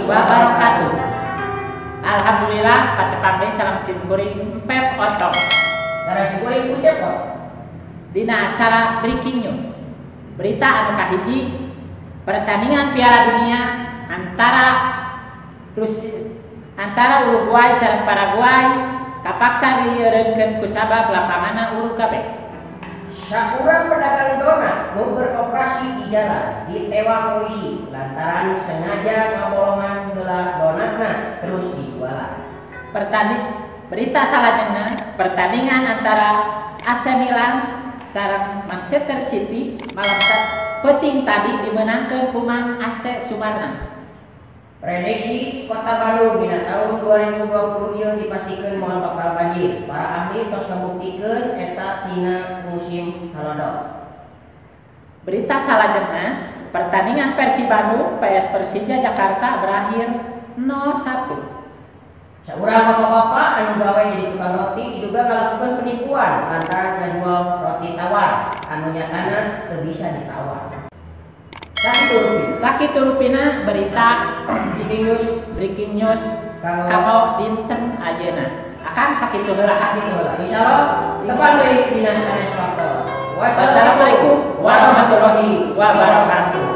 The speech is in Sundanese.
Wabarakatuh. Alhamdulillah patepang deui sareng simkuring Pep Otong. Sareng simkuring Ucepot. Dina acara Breaking News. Berita anu kahiji, pertandingan Piala Dunia antara Uruguay sareng Paraguay kapaksa dieureunkeun kusabab lapanganna urug kabeh. Saurang pedagang donat nu beroperasi di jalan ditewak polisi lantaran sengaja ngabolongan heula donatna terus dijualan. Berita salajengna, pertandingan antara AC Milan sareng Manchester City malam peuting tadi dimenangkeun ku Mang AC Sumarna. Prediksi Kota Bandung dina tahun 2020 ieu dipastikeun moal bakal banjir. Para ahli tos ngabuktikeun eta tina musim halodo. Berita salajengna, pertandingan Persib Bandung PS Persija Jakarta berakhir 0-1. Saurang bapak-bapak anu gawe jadi tukang roti diduga ngalakukeun penipuan lantaran ngajual roti tawar anu nyatana teu bisa ditawar. Sakitu rupina. Sakitu rupina berita Breaking news breaking news kanggo kanggo dinten ayeuna. Akang, sakitu heula. Sakitu heula. Insyaallah tepang deui dina sanes waktu. Wassalamualaikum warahmatullahi wabarakatuh.